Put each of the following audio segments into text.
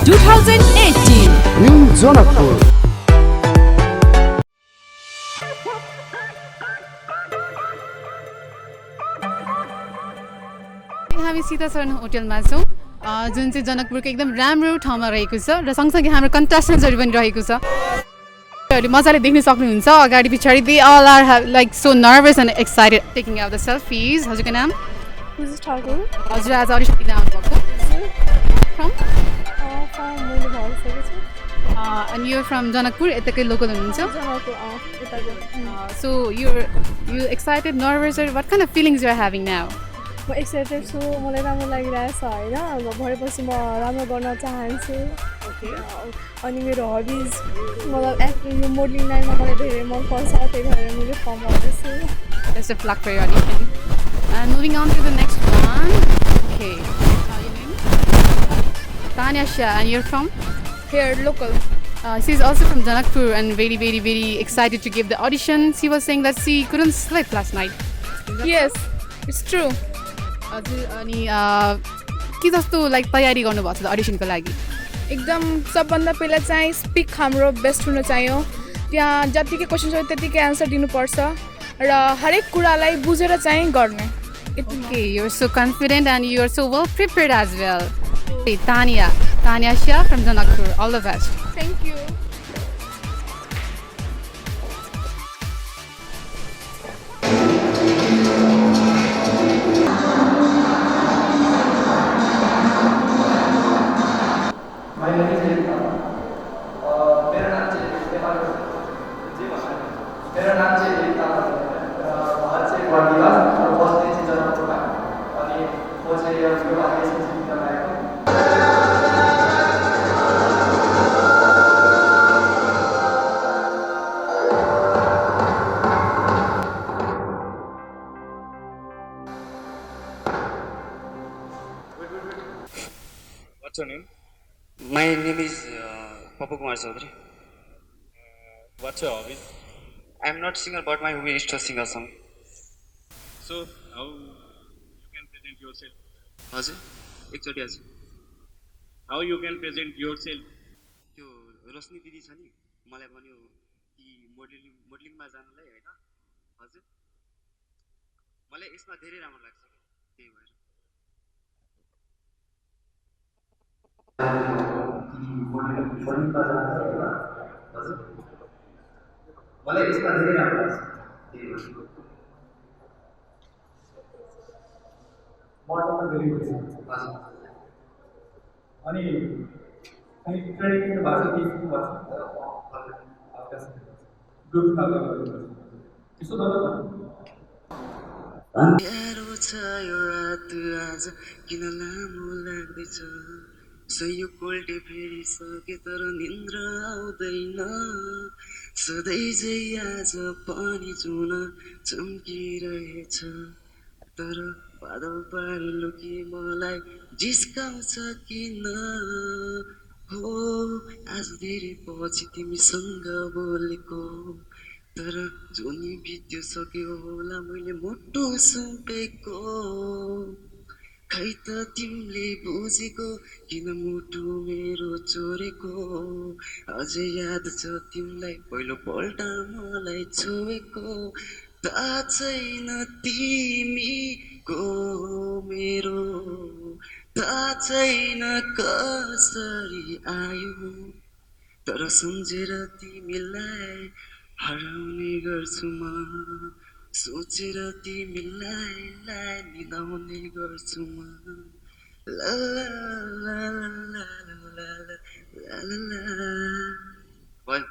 2018 New Jonapur. हामी सीतासरण होटलमा छौँ जुन चाहिँ जनकपुरको एकदम राम्रो ठाउँमा रहेको छ र सँगसँगै हाम्रो कन्टेस्टेन्ट्सहरू पनि रहेको छ मजाले देख्न सक्नुहुन्छ अगाडि पछाडि they all are like so nervous and excited taking out the selfies हजुरको नाम हजुर आज अडिसन दिन आउनुभएको फ्रम अनि यो फ्रम जनकपुर यताकै लोकल हुनुहुन्छ so you excited nervous what kind of feelings you are having now म एक्साइटेड छु मलाई राम्रो लागिरहेछ होइन अब भएपछि म राम्रो गर्न चाहन्छु अनि मेरो हबिज मतलब एक्टिङ यो मोडलिङ लाइनमा मलाई धेरै मनपर्छ त्यही भएर मैले फर्म गर्दैछु Best of luck for your audition. And moving on to the next one. Okay. Your name? Tanya Shah, and you're from? Here, local. She's also from Janakpur and very excited to give the audition. She was saying that she couldn't sleep last night. Yes, it's true. अनि के जस्तो like तयारी गर्नुभएको छ अडिसनको लागि एकदम सबभन्दा पहिला चाहिँ स्पिक हाम्रो बेस्ट हुन चाहियो त्यहाँ जतिकै क्वेसन छ त्यतिकै एन्सर दिनुपर्छ र हरेक कुरालाई बुझेर चाहिँ गर्ने Okay, you're so confident and you're so well prepared as well. Okay, Tanya Shah from Janakpur. All the best. Thank you मेरो नाम चाहिँ एकता उहाँ चाहिँ घरनिवास र बस्ने चाहिँ जनकपुरमा अनि म चाहिँ यो आइएसएनसीबाट आएको What's your name? My name is Papu Kumar Chaudhary. What's your hobby? I'm not singer, but my hobby is to sing a song. So, how you can present yourself? हजुर एकचोटि हजुर How you can present yourself? त्यो रोशनी दिदी छ नि मलाई भन्यो कि मोडलिङमा जानलाई होइन हजुर मलाई यसमा धेरै राम्रो लाग्छ त्यही भएर मलाई यसमा धेरै राम्रो लाग्छ त्यही भएर बाटोमा धेरै हुन्छ अनि कहीँ ट्रेनिङ भएको केही भएको ग्रुप खालको यसो गर न प्यारो छ यो रात आज किन लामो लाग्दैछ सय कोल्टे फेरिसके तर निन्द्रा आउँदैन सधैँ चाहिँ आज पानी चुन चम्किरहेछ तर बादल पारी लुकी मलाई जिस्काउँछ किन हो आज धेरै पछि तिमीसँग बोलेको तर जुनी बित्यो सक्यो होला मैले मोटो सुम्पेको खै त तिमीले बुझेको किन मुटु मेरो चोरेको अझै याद छ तिमीलाई पहिलोपल्ट मलाई छोएको थाहा छैन तिमीको मेरो थाहा छैन कसरी आयो तर सम्झेर तिमीलाई हराउने गर्छु म सोचेर तिमीलाई निदाउने गर्छु म ला ला ला ला ला ला ला ला भयो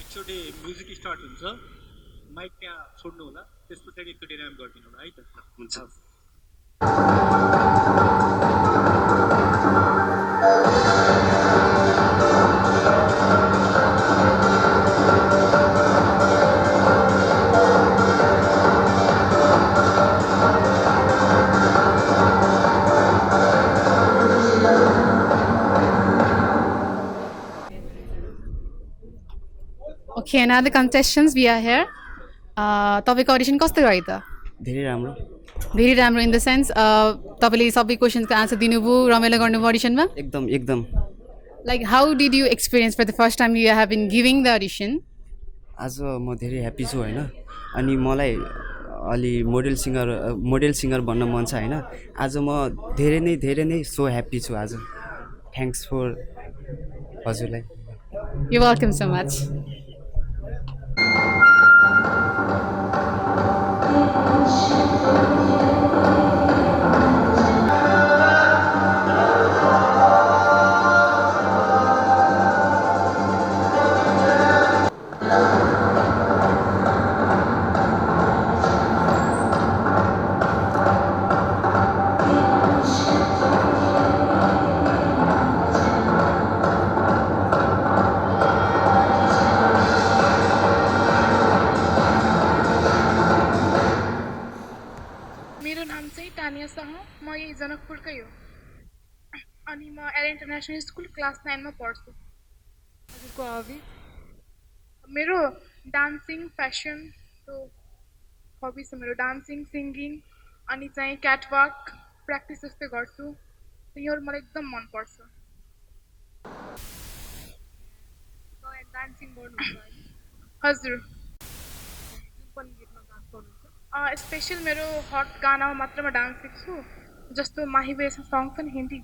एकचोटि म्युजिक स्टार्ट हुन्छ माइक त्यहाँ छोड्नु होला त्यस पछाडि एकचोटि ऱ्याम्प गरिदिनु होला है त हुन्छ Okay, now the contestants we are here. तपाईँको अडिसन कस्तो रह्यो त धेरै राम्रो धेरै राम्रो इन द सेन्स तपाईँले सबै क्वेसन्सको आन्सर दिनुभयो रमाइलो गर्नुभयो अडिसनमा एकदम एकदम like how did you experience for the first time you have been giving the audition आज म धेरै ह्याप्पी छु होइन अनि मलाई अलि मोडेल सिङ्गर बन्न मन छ होइन आज म धेरै नै सो ह्याप्पी छु आज थ्याङ्क्स फर हजुरलाई यु वेलकम सो मच मेरो नाम चाहिँ टानिया शाह म यही जनकपुरकै हो अनि म एल इन्टरनेसनल स्कुल क्लास 9 मा पढ्छु हजुरको हबी मेरो डान्सिङ फ्यासन तो हबी छ मेरो डान्सिङ सिङ्गिङ अनि चाहिँ क्याटवाक प्र्याक्टिस जस्तै गर्छु यिनीहरू मलाई एकदम मनपर्छ डान्सिङ गर्नुहुन्छ हजुर स्पेसल मेरो हट गानामा मात्रमा डान्स सिक्छु जस्तो माही बेसमा सङ छ नि हिन्दी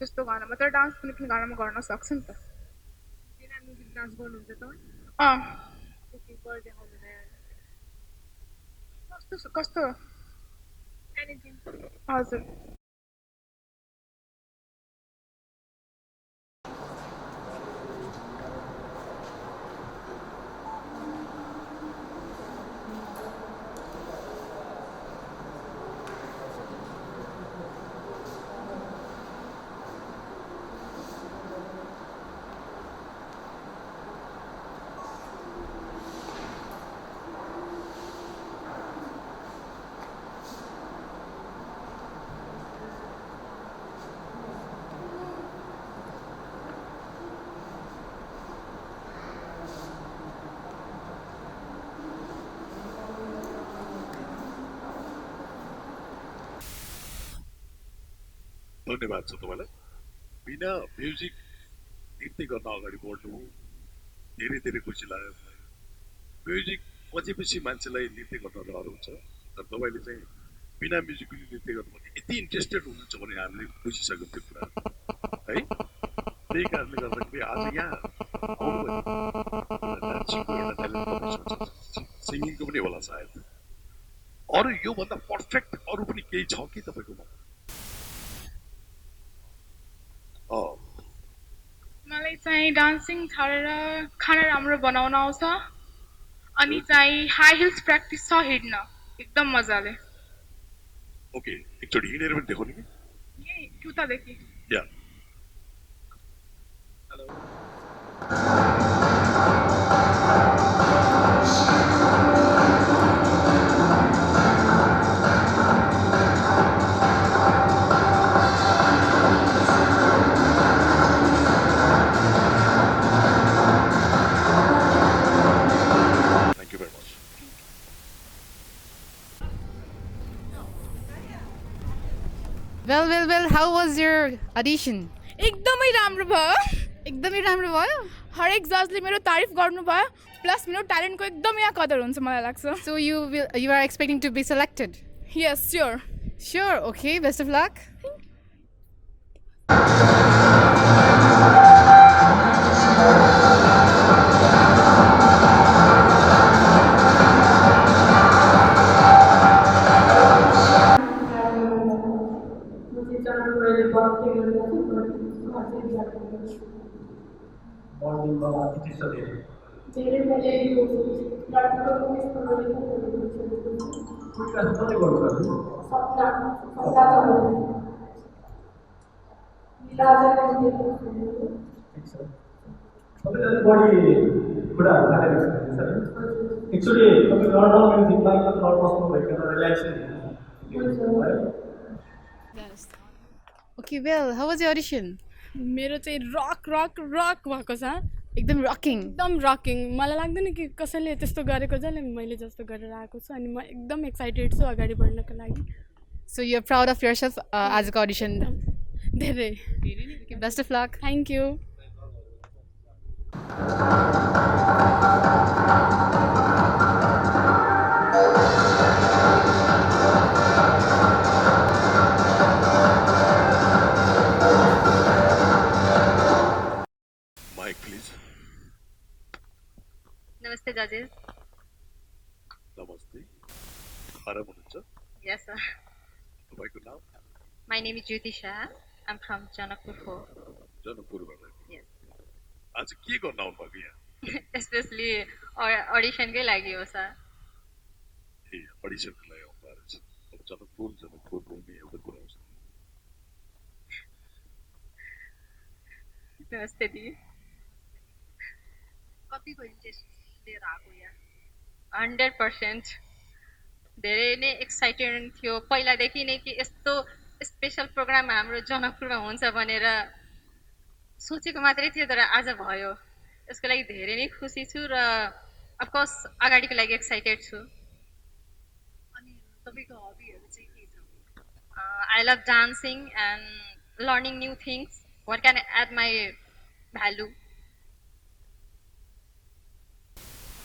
जस्तो गानामा तर डान्स कुनै पनि गानामा गर्न सक्छ नि त म्युजिक डान्स गर्नुहुन्छ तपाईँ कस्तो हजुर धन्यवाद छ तपाईँलाई बिना म्युजिक नृत्य गर्न अगाडि बढ्नु धेरै धेरै खुसी लाग्यो म्युजिक बजेपछि मान्छेलाई नृत्य गर्न रहर हुन्छ तर तपाईँले चाहिँ बिना म्युजिक पनि नृत्य गर्नु यति इन्ट्रेस्टेड हुनुहुन्छ भने हामीले बुझिसक्यौँ त्यो कुरा है त्यही कारणले गर्दाखेरि आज यहाँ सिङ्गिङको पनि होला सायद अरू योभन्दा पर्फेक्ट अरू पनि केही छ कि तपाईँकोमा मलाई चाहिँ डान्सिङ छाडेर खाना राम्रो बनाउन आउँछ अनि चाहिँ हाई हिल्स प्र्याक्टिस छ हिँड्न एकदम मजाले ओके एकचोटि हिँडेर पनि देखाउने कि यही जुत्तादेखि या Well, how was your audition? एकदमै राम्रो भयो एकदमै राम्रो भयो हरेक जजले मेरो तारिफ गर्नुभयो प्लस मेरो ट्यालेन्टको एकदमै यहाँ कदर हुन्छ मलाई लाग्छ So you are expecting to be selected? Yes sure Sure, okay, best of luck. मर्निङमा त्यति छ धेरै कति गर्नु तपाईँले बढी कुराहरू थाहा एक्चुअली तपाईँ नर्मल म्युजिकमा नर्भस नभइकन रिल्याक्स है Yes. Okay, well, how was your audition? मेरो चाहिँ रक रक रक भएको छ एकदम रकिङ एकदम रकिङ मलाई लाग्दैन कि कसैले त्यस्तो गरेको जसले मैले जस्तो गरेर आएको छु अनि म एकदम एक्साइटेड छु अगाडि बढ्नको लागि so you are proud of yourself आजको अडिसन धेरै best of luck thank you mic please नमस्ते जजेस नमस्ते आराम हुनुहुन्छ यस सर तपाईँको नाम my name is Jyoti Shah I'm from Janakpur 4 जनकपुरबाट यस आज के गर्न आउनुभएको यहाँ स्पेसली अडिसनकै लागि हो सर ए अडिसनको लागि आउनुभएको रहेछ अब जनकपुर बोल्ने एउटा कुरा आउँछ नमस्ते दी कतिको इन्ट्रेस्ट लिएर आएको यहाँ 100% धेरै नै एक्साइटेड थियो पहिलादेखि नै कि यस्तो स्पेसल प्रोग्राम हाम्रो जनकपुरमा हुन्छ भनेर सोचेको मात्रै थियो तर आज भयो यसको लागि धेरै नै खुसी छु र अफकोर्स अगाडिको लागि एक्साइटेड छु अनि तपाईँको हबीहरू चाहिँ के छ I love dancing and learning new things what can add my value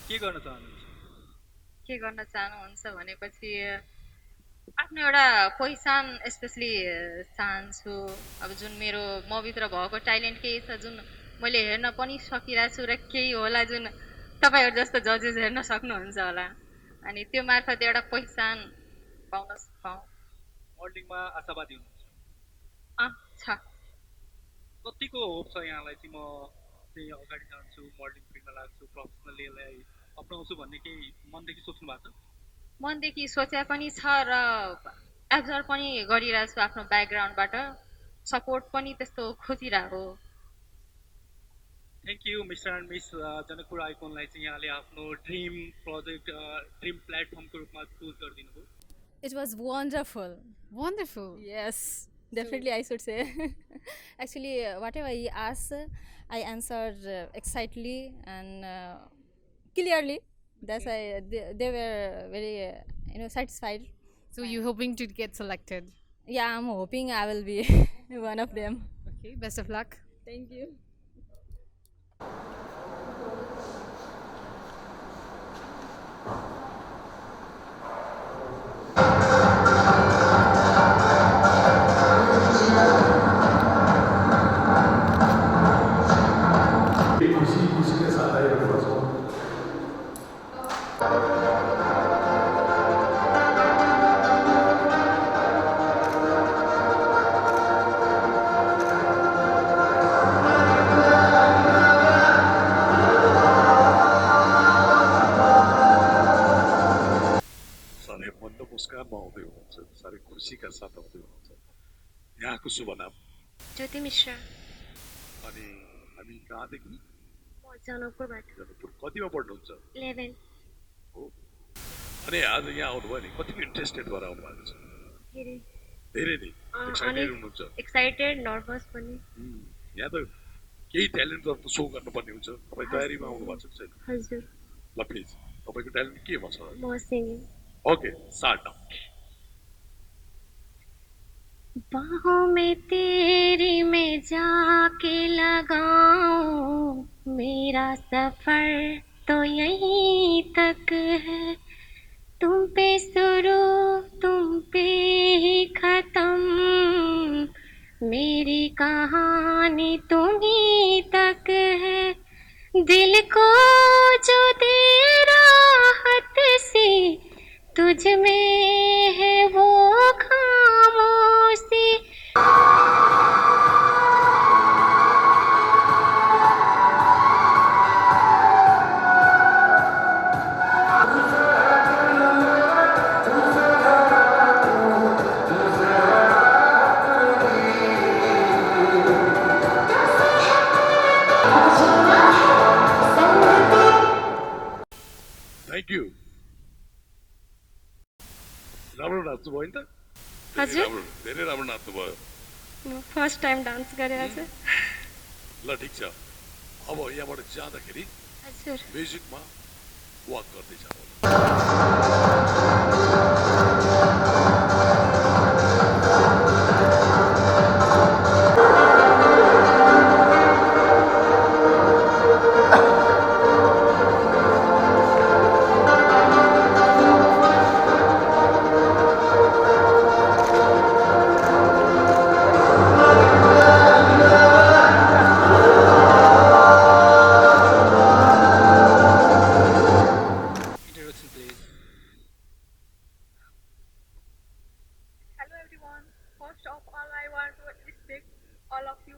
के गर्न चाहनुहुन्छ के गर्न चाहनुहुन्छ भनेपछि आफ्नो एउटा पहिचान स्पेसली चाहन्छु अब जुन मेरो मभित्र भएको ट्यालेन्ट केही छ जुन मैले हेर्न पनि सकिरहेको छु र केही होला जुन तपाईँहरू जस्तो जजेस हेर्न सक्नुहुन्छ होला अनि त्यो मार्फत एउटा पहिचान पाउन पाऊँ मोडलिङमा आशावादी हुनुहुन्छ छ कतिको होप छ यहाँलाई चाहिँ म चाहिँ अगाडि जान्छु मोडलिङ फिल्डमा लाग्छु प्रोफेसनली यसलाई अप्नाउँछु भन्ने केही मनदेखि सोच्नु भएको छ मनदेखि सोचे पनि छ र एब्जर्भ पनि गरिरहेको छु आफ्नो ब्याकग्राउन्डबाट सपोर्ट पनि त्यस्तो खोजिरहेको thank you mister and miss Janakpur आइकोनलाई चाहिँ यहाँले आफ्नो ड्रिम प्रोजेक्ट ड्रिम प्लेटफर्मको रूपमा चुज गरिदिनु भयो It was wonderful. Wonderful. Yes, definitely I should say. Actually, whatever he asked, I answered excitedly and clearly. That's why they were very, satisfied. So you hoping to get selected? Yeah, I'm hoping I will be one of them. Okay, best of luck. Thank you. खुसी के साथ आइरहेको छौँ साह्रै मन्द मुस्कानमा आउँदै हुनुहुन्छ साह्रै खुसीका साथ आउँदै हुनुहुन्छ यहाँको शुभ नाम ज्योति मिश्रा अनि हामी कहाँदेखि म जनकपुरबाट जनकपुर कतिमा पढ्नुहुन्छ 11 हो अनि आज यहाँ आउनुभयो नि कतिको इन्ट्रेस्टेड भएर आउनु भएको छ धेरै नै एक्साइटेड हुनुहुन्छ एक्साइटेड नर्भस पनि यहाँ त केही ट्यालेन्ट त सो गर्नुपर्ने हुन्छ तपाईँ तयारीमा आउनु भएको छ छैन हजुर ल प्लिज तपाईँको ट्यालेन्ट केमा छ म सिङ्गिङ ओके स्टार्ट नाउ बाहों में तेरी मैं जाके लगाऊं मेरा सफर तो यहीं तक है तुम पे शुरू तुम पे ही खत्म मेरी कहानी तुम ही तक है दिल को जो दे राहत सी तुझ में है वो खामोशी थ्याङ्क यू राम्रो नाच्नु भयो नि त हजुर धेरै राम्रो नाच्नु भयो फर्स्ट टाइम डान्स गरेर चाहिँ ल ठिक छ अब यहाँबाट जाँदाखेरि हजुर म्युजिकमा वाक गर्दै जानु Introduction, please. Hello everyone. First of all, I want to respect all of you.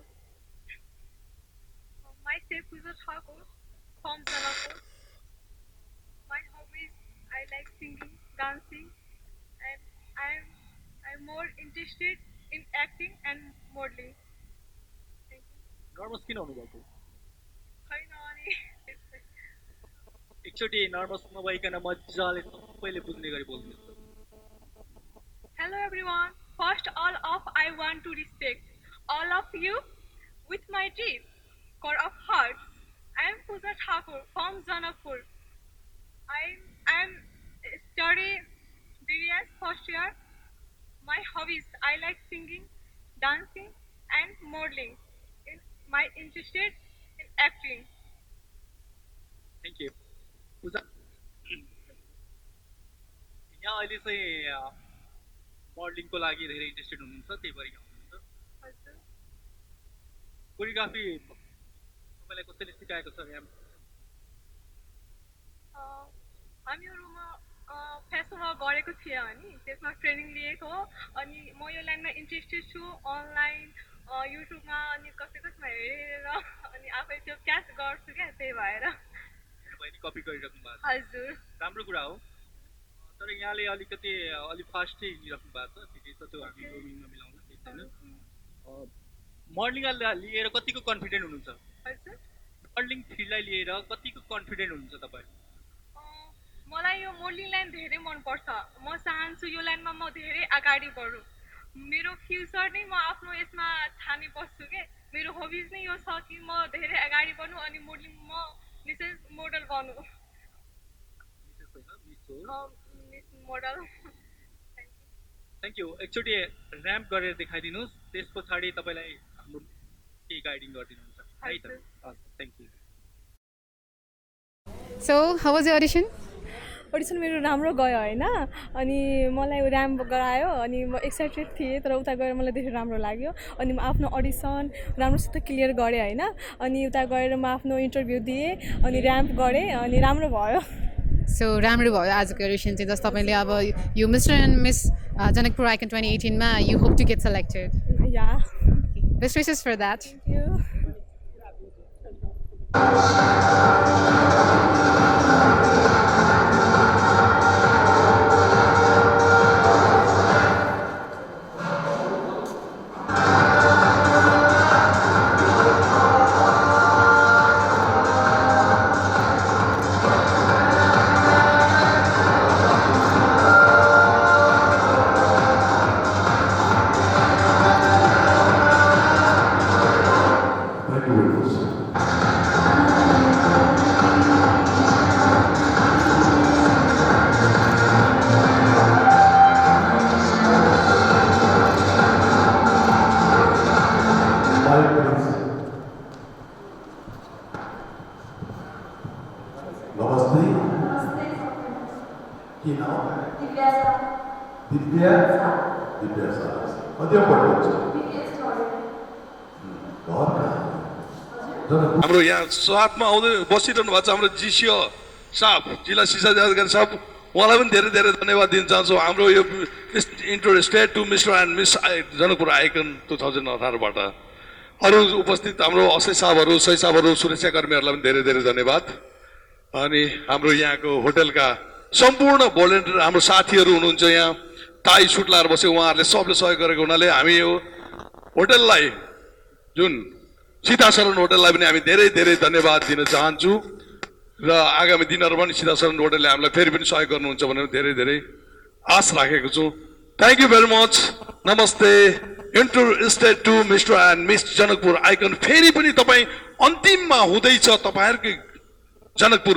Myself Puja Thakur from Janakpur. My hobbies, I like singing, dancing, and I'm more interested in acting and modeling. Thank you. Nervous किन हुनुभएको छैन अनि एकचोटि nervous नभइकन मजाले सबैले बुझ्ने गरी बोल्नुहोस् Hello everyone. First all of I want to respect all of you with my deep core of heart. I am Puja Thakur from Janakpur. I am study BBS first year. My hobbies I like singing, dancing and modeling. My interested in acting. Thank you Puja यहाँ अहिले चाहिँ मोडलिङको लागि धेरै interested हुनुहुन्छ त्यही भएर यहाँ हुनुहुन्छ हजुर कोरियोग्राफी तपाईँलाई कसैले सिकाएको छ यहाँ हामीहरूमा फेसनमा गरेको थिएँ अनि त्यसमा ट्रेनिङ लिएको हो अनि म यो लाइनमा इन्ट्रेस्टेड छु अनलाइन युट्युबमा अनि कसैमा हेरेर अनि आफै त्यो क्याच गर्छु क्या त्यही भएर बहिनी कपी गरिराख्नु भएको छ हजुर राम्रो कुरा हो तर यहाँले अलिकति अलिक फास्टै हिँडिराख्नु भएको छ ठिकै छ त्यो हामी रोमिङमा मिलाउन केही छैन मोडलिङलाई लिएर कतिको कन्फिडेन्ट हुनुहुन्छ हजुर मोडलिङ फिल्डलाई लिएर कतिको कन्फिडेन्ट हुनुहुन्छ तपाईँ मलाई यो मोडलिङ लाइन धेरै मनपर्छ म चाहन्छु यो लाइनमा म धेरै अगाडि बढौँ मेरो फ्युचर नै म आफ्नो यसमा ठाने बस्छु के मेरो हबिज नै यो छ कि म धेरै अगाडि बढ्नु अनि मोडलिङ म Mrs model Banu miss model thank you एकचोटि ऱ्याम्प गरेर देखाइदिनुहोस् त्यस पछाडि तपाईँलाई हाम्रो केही गाइडिङ गरिदिनुहुन्छ है त thank you So, how was your audition? Audition मेरो राम्रो गयो होइन अनि मलाई ऱ्याम्प गरायो अनि म एक्साइटेड थिएँ तर उता गएर मलाई धेरै राम्रो लाग्यो अनि म आफ्नो अडिसन राम्रोसित क्लियर गरेँ होइन अनि उता गएर म आफ्नो इन्टरभ्यू दिएँ अनि ऱ्याम्प गरेँ अनि राम्रो भयो So, राम्रो भयो आजको audition चाहिँ जस्तो तपाईँले अब यो मिस्टर एन्ड मिस जनकपुर आइकन 2018 मा you hope to get selected. Yeah Best wishes for that. यो Thank you very much. My friends, नमस्ते के नाम दिव्या दिव्या कति पढ्नुहुन्छ घर कहाँ हाम्रो यहाँ साथमा आउँदै बसिरहनु भएको छ हाम्रो जिसिओ साहब जिल्ला शिक्षा अधिकारी साहब उहाँलाई पनि धेरै धेरै धन्यवाद दिन चाहन्छु हाम्रो यो interested to mister and miss Janakpur icon 2018बाट अरू उपस्थित हाम्रो असय साहबहरू सही साहबहरू सुरक्षाकर्मीहरूलाई पनि धेरै धेरै धन्यवाद अनि हाम्रो यहाँको होटलका सम्पूर्ण भोलिन्टियर हाम्रो साथीहरू हुनुहुन्छ यहाँ टाई सुट लाएर बसे उहाँहरूले सबले सहयोग गरेको हुनाले हामी यो होटललाई जुन सीताशरण होटललाई पनि हामी धेरै धेरै धन्यवाद दिन चाहन्छु र आगामी दिनहरुमा पनि सीताशरण होटलले हामीलाई फेरि पनि सहयोग गर्नुहुन्छ भनेर धेरै धेरै आश राखेको छु थ्यांक यू भेरी मच नमस्ते interested to mister and miss Janakpur icon फेरि पनि तपाईँ अन्तिममा हुँदैछ तपाईँहरूकै जनकपुर